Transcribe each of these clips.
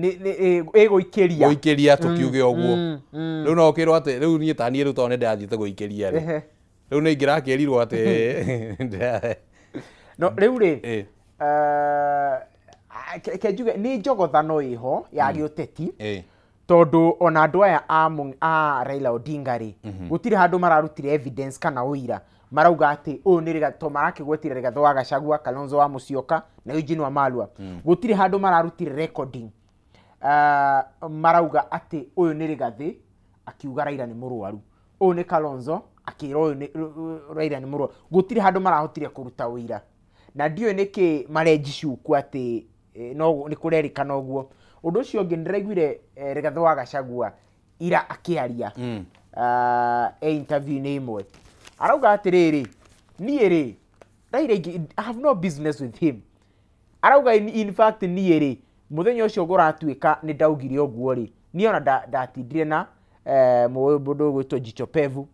Ĩgũikĩria. Gũikĩria, tũkiuge ũguo. Rĩu no ũkĩrwo atĩ rĩu niĩ ta niĩ rĩu tondũ nĩ ndĩrathiĩte gũikĩria rĩ, rĩu nĩ ingĩrakĩrirwo atĩ No rĩu rĩ, reke njuge nĩ njogothano ĩho ya gĩũteti, tondũ ona andũ aya a Raila Odinga rĩ, gũtirĩ handũ mararutire evidence kana ũira marauga atĩ ũyũ nĩ Rigathi, to marakĩgwetire Rigathi wa Gachagua, Kalonzo wa Musyoka na Eugene Wamalwa. Gũtirĩ handũ mararutire recording marauga atĩ ũyũ nĩ Rigathi akiuga Raila nĩ mũrwaru, ũyũ nĩ Kalonzo akĩra ũyũ nĩ Raila nĩ mũrwaru. Gũtirĩ handũ marahotire kũruta ũira, na ndiũĩ nĩkĩ marenjicuku atĩ no nĩ kũrerĩkana ũguo. Ũndũ ũcio ũngĩ, nĩndĩraiguire Rigathi wa Gachagua ira akĩaria e interview-inĩ ĩmwe, arauga atĩrĩrĩ, niĩ rĩ, Raila I have no business with him. Arauga in fact niĩ rĩ, mũthenya ũcio kũratuĩka nĩ ndaugire ũguo rĩ, niĩ ona ndatindire na mũndũ ũgwĩtwo Jicho Pevu,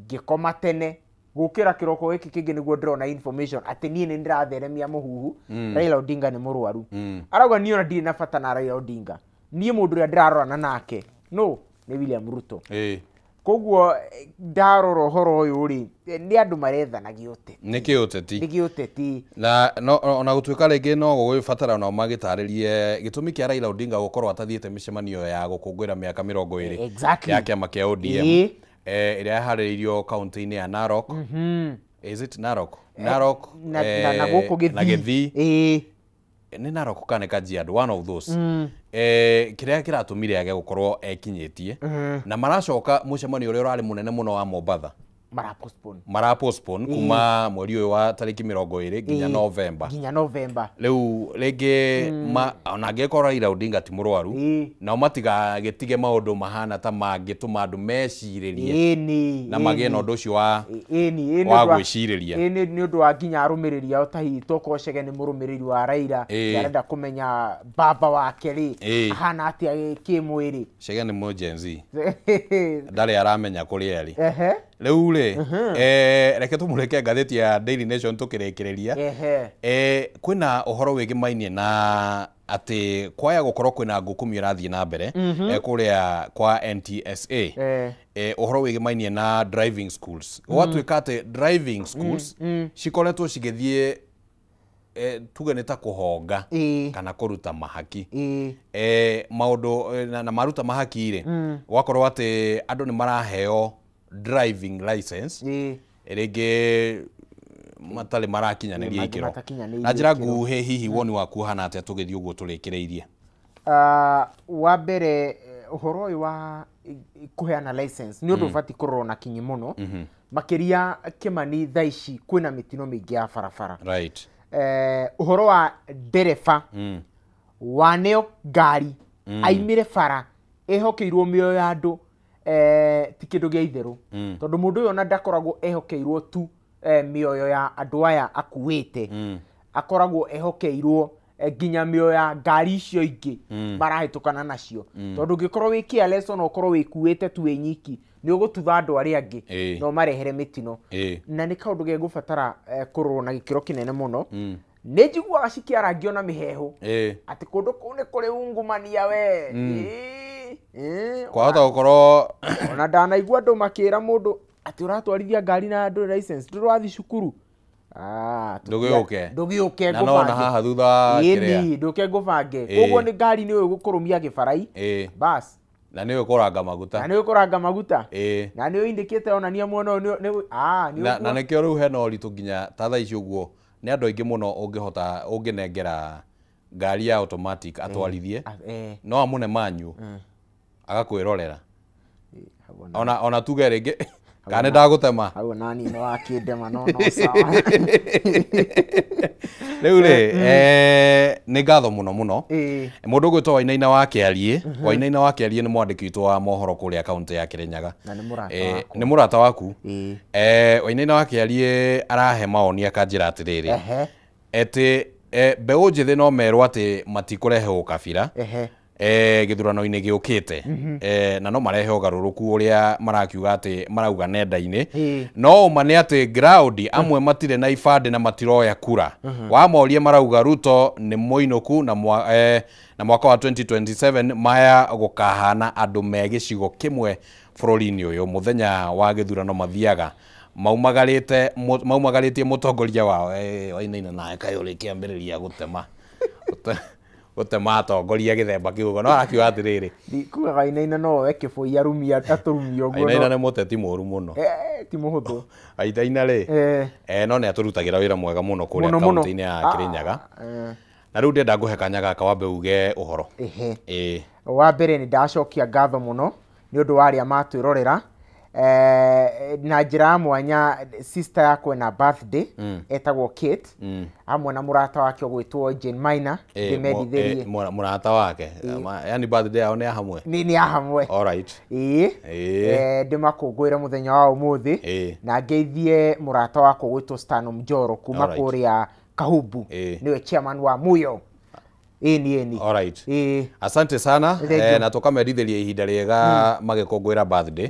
ngĩkoma tene, gũkĩra kĩroko gĩkĩ kĩngĩ nĩguo ndĩrona information atĩ niĩ nĩ ndĩratheremia mũhuhu Raila Odinga nĩ mũrwaru. Arauga niĩ ona ndirĩ na bata na Raila Odinga, niĩ mũndũ ũrĩa ndĩrarorana nake no nĩ William Ruto. Koguo ndarora ũhoro ũyũ rĩ, nĩ andũ marethana gĩũteti. Nĩ kĩũteti. Nĩ gĩũteti. Na no ona gũtuĩka rĩngĩ no gũgĩbatara nao magĩtarĩrie gĩtũmi kĩa Raila Odinga gũkorwo atathiĩte mĩcemanio ya gũkũngũĩra mĩaka 20 ya kĩama kĩa ODM ĩrĩa yaharĩrĩirio kaunti-inĩ ya Narok. Is it Narok? Narok na gũkũ Gĩthii. Na Gĩthii. Nĩ Narok kana Kajiado, one of those. Kĩrĩa kĩratũmire age gũkorwo ekinyĩtie, na maracoka mũcemanio ũrĩa ũrarĩ mũnene mũno wa Mombatha mara postpone kuma mweri ũyũ wa tarĩki 20 nginya November. Nginya November. Rĩu rĩngĩ ona angĩkorwo Raila Odinga ti mũrwaru, nao matigagĩtige maũndũ mahana ta mangĩtũma andũ mecirĩrie na magĩe na ũndũ ũcio wa gwĩcirĩria. Nĩ ũndũ wa nginya arũmĩrĩri ao, ta hihi tokorwo Chege nĩ mũrũmĩrĩri wa Raila, arenda kũmenya baba wake rĩ ahana atĩa kĩmwĩrĩ. Chege nĩ mũ Gen Z, ndarĩ aramenya kũrĩa arĩ. Rĩu rĩ, reke tũmũrĩke ngathĩti ya Daily Nation tũkĩrĩkĩrĩria. Kwĩna ũhoro wĩgĩmainie na atĩ kwaya gũkorwo kwĩna ngũkũmi ĩrathiĩ na mbere kũrĩa kwa NTSA, ũhoro wĩgĩmainie na driving schools. Gwatuĩka atĩ driving schools cikoretwo cigĩthiĩ tuge nĩ ta kũhonga kana kũruta mahaki maũndũ, na maruta mahaki rĩ, gwakorwo atĩ andũ nĩ maraheo driving license rĩngĩ matarĩ marakinyanĩria ikĩro. Na njĩra nguhĩ, hihi woni waku ũhana atĩa tũgĩthiĩ ũguo tũrĩkĩrĩirie? Wa mbere, ũhoro ũyũ wa kũheana license nĩ ũndũ ũbatiĩ kũrorwo na kinyi mũno, makĩria Kĩmani thaa ici kwĩna mĩtino mĩingĩ ya barabara. Ũhoro wa ndereba waneo ngari aimĩre bara ehokeirwo mĩoyo ya andũ ti kĩndũ gĩa itherũ, tondũ mũndũ ũyũ ona ndakoragwo ehokeirwo tu mĩoyo ya andũ aya akuĩte, akoragwo ehokeirwo nginya mĩoyo ya ngari icio ingĩ marahĩtũkana nacio, tondũ ũngĩkorwo wĩ careless ona ũkorwo wĩkuĩte tu wĩ nyiki, nĩ ũgũtutha andũ arĩa angĩ na ũmarehere mĩtino. Na nĩ kaũndũ gegũbatara kũrorwo na gĩkĩro kĩnene mũno. Nĩ njiguaga cikĩarangio na mĩheehũ atĩ kũndũ kũu nĩ kũrĩ ungumania we. Kwahota gũkorwo ona ndanaigua andũ makĩra mũndũ atĩ ũratwarithia ngari na ndũrĩ license, ndũrĩ wathiĩ cukuru, ndũgĩũke ndũgĩũke na nona haha thutha kĩrĩa ndũke ngũbange. Koguo nĩ ngari nĩ ũĩ gũkũrũmia gĩbarai bas, na nĩ ũĩ kũranga maguta, na nĩ ũĩ kũranga maguta, na nĩ ũĩ indicate onania mwena ũyũ nĩ na nĩkĩo rĩu hena ũritũ nginya ta thaa ici ũguo nĩ andũ aingĩ mũno ũngĩhota ũngĩnengera ngari ya automatic atwarithie, no amũne manyu agakwĩrorera ona tuge rĩngĩ kana ndagũtema hau nani no akĩndema no no sawa. Rĩu rĩ, nĩ ngatho mũno mũno mũndũ ũgwĩtwo Wainaina wa Kĩariĩ. Wainaina wa Kĩariĩ nĩ mwandĩki witũ wa mohoro kũrĩa kaunti ya Kĩrĩnyaga, na nĩ mũrata waku. Wainaina wa Kĩariĩ arahe mawoni akanjĩra atĩrĩrĩ, atĩ mbeũ njĩthĩ no merwo atĩ matikũrehe ũkabira, Gĩthurano-inĩ gĩũkĩte na no marehe ũgarũrũku ũrĩa marakiuga atĩ marauga nenda-inĩ no ũma nĩ atĩ ground amwe matirĩ na ibandĩ na matiroya kura wamorie marauga Ruto nĩ mũinũku na na mwaka wa 2027 maya gũkahana andũ me gĩcigo kĩmwe bũrũri-inĩ ũyũ mũthenya wa gĩthurano mathiaga maumagarĩtie mũtongoria wao wainaina nawe kaĩ ũrĩkĩambĩrĩria gũtema gũtema atongoria gĩthemba kĩu ũguo no arakiuga atĩrĩrĩ kugaga Wainaina no oe kĩbũi arumia atũrumia ũguo Wainaina nĩ mũteti mũũru mũno ti mũhũthũ Wainaina rĩ no nĩ atũrutagĩra wĩra mwega mũno kũrĩa kaunti-inĩ ya Kĩrĩnyaga na rĩu ndĩrenda ngũhe kanya gaka wambe uge ũhoro wa mbere nĩ ndacokia ngatho mũno nĩ ũndũ wa arĩa matwĩrorera na njĩra ya mwanya sister yakwa na birthday etagwo Kate hamwe na mũrata wake ũgwĩtwo Jane Maina ndĩmendithĩrie mũrata wake yani birthday yao nĩ ya hamwe nĩ ya hamwe all right ndĩmakũngũĩre mũthenya wa ũmũthĩ na ngeithie mũrata wakwa ũgwĩtwo Stano Mjoro kuma kũrĩa Kahumbu nĩwe chairman wa Muyo ĩni all right asante sana na tũkamendithĩria ihinda rĩega magĩkũngũĩra birthday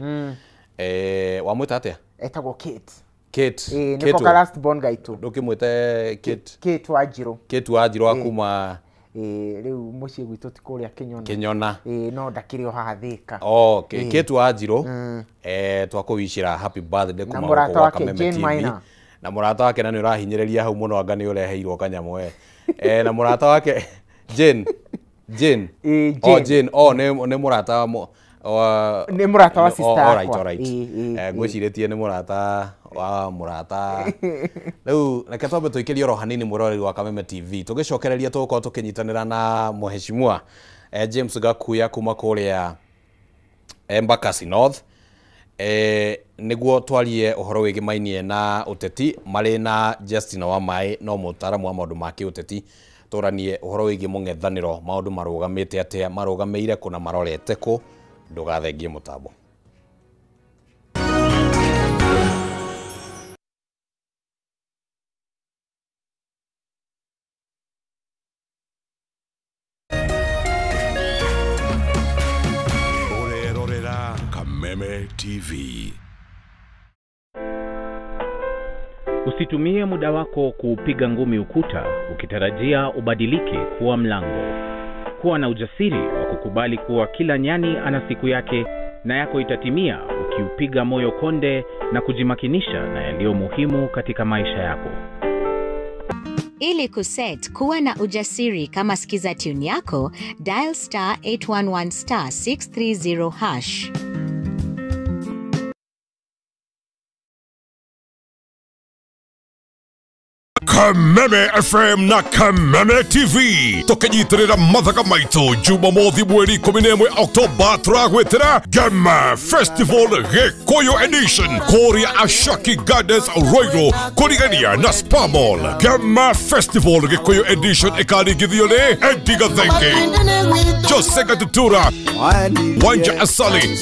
wamwĩta atĩa etagwo Kate Kate nĩko ka last born gaitũ ndũkĩmwĩte Kate Kate Wanjirũ Kate Wanjirũ wa kuma rĩu mũciĩ gwitũ ti kũrĩa Kĩnyona no ndakĩrĩ o haha Thĩka Kate Wanjirũ twakũwicĩra happy birthday kuma gũkũ gwa Kameme TV na mũrata wake na nĩ ũrahinyĩrĩria hau mũno anga nĩ ũreheirwo kanyamũ na mũrata wake Jane Jane Jane nĩ mũrata nĩ mũrata wa sister yakwa all right ngwĩcirĩtie nĩ mũrata wa mũrata rĩu reke twambe tũikĩrie oro hanini mwĩroreri wa Kameme TV tũgĩcokereria tũgũkorwo tũkĩnyitanĩra na mheshimiwa James Gakuya kuma kũrĩa Embakasi North nĩguo twarie ũhoro wĩgĩmainie na ũteti marĩ na Justin Wamaĩ no mũtaaramu wa maũndũ ma kĩũteti tũranie ũhoro wĩgiĩ mũng'ethanĩro maũndũ marũgamĩte atĩa marũgamĩire kũ na marorete kũ ndũgathengie mũtambo Ũrerorera Kameme TV. Usitumie muda wako kuupiga ngumi ukuta ukitarajia ubadilike kuwa mlango. Kuwa na ujasiri wa kukubali kuwa kila nyani ana siku yake na yako itatimia ukiupiga moyo konde na kujimakinisha na yaliyo muhimu katika maisha yako. Ili kuset kuwa na ujasiri kama skiza tune yako, dial star 811 star 630 hash. Kameme FM na Kameme TV tukinyitirira mathaga maitu Jumamothi mweri 11 Oktoba turagwitira Gema Festival Gikuyu Edition kuria Ashaki Gardens Ruiru kurigania na Spa Mall. Gema Festival Gikuyu Edition ikaringithio ni Eddie Gathenge, Jose Gatutura, Wanja Asali,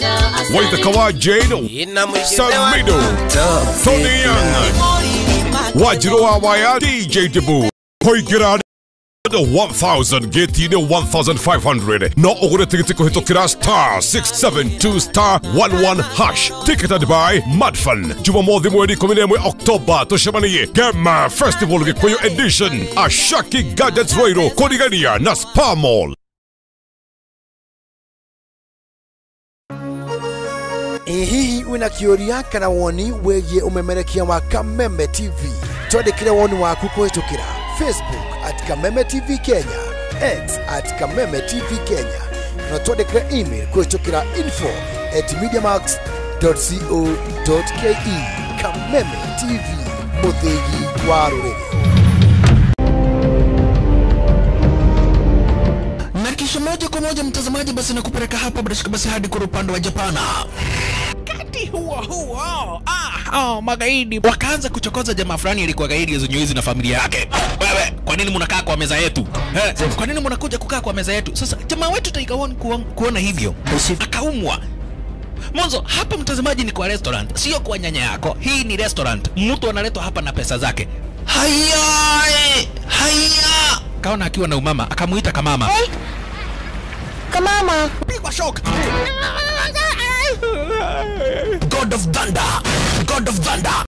Waithaka wa Jane, Samido, Tony Young, Wanjiru wa Waya, DJ Debu, Koigira 1000 gate-inĩ 1500 no ũgũre tigiti kũhĩtũkĩra star 672 star 11 hash. Ticketed by Madfan. Jumamothi mweri 11 Oktoba tũcemanie Gema Festival Gikuyu Edition Ashaki Gardens Ruiru kũrigania na Spa Mall. Hihi wina kĩũria kana woni wĩgiĩ ũmemerekia wa Kameme TV? Twandĩkĩre woni waku kũhĩtũkĩra Facebook at Kameme TV Kenya, X at Kameme TV Kenya, na twandĩkĩre email kũhĩtũkĩra info@mediamax.co.ke. Kameme TV, mũthĩgi wa rũrĩrĩ. Na kisha moja kwa moja mtazamaji, basi nakupeleka hapa basi hadi kwa upande wa Japana. Kati huo huo magaidi wakaanza kuchokoza jamaa fulani alikuwa gaidi zenyewe na familia yake. Wewe, kwa nini mnakaa kwa meza yetu? Kwa nini mnakuja kukaa kwa meza yetu? Sasa jamaa wetu Tiger One kuona hivyo akaumwa. Mwanzo hapa mtazamaji ni kwa restaurant, sio kwa nyanya yako. Hii ni restaurant. Mtu analetwa hapa na pesa zake. Haya, haya. Kaona akiwa na umama, akamuita kamama. Kamama. Pigwa shock. God of Thunder. God of Thunder.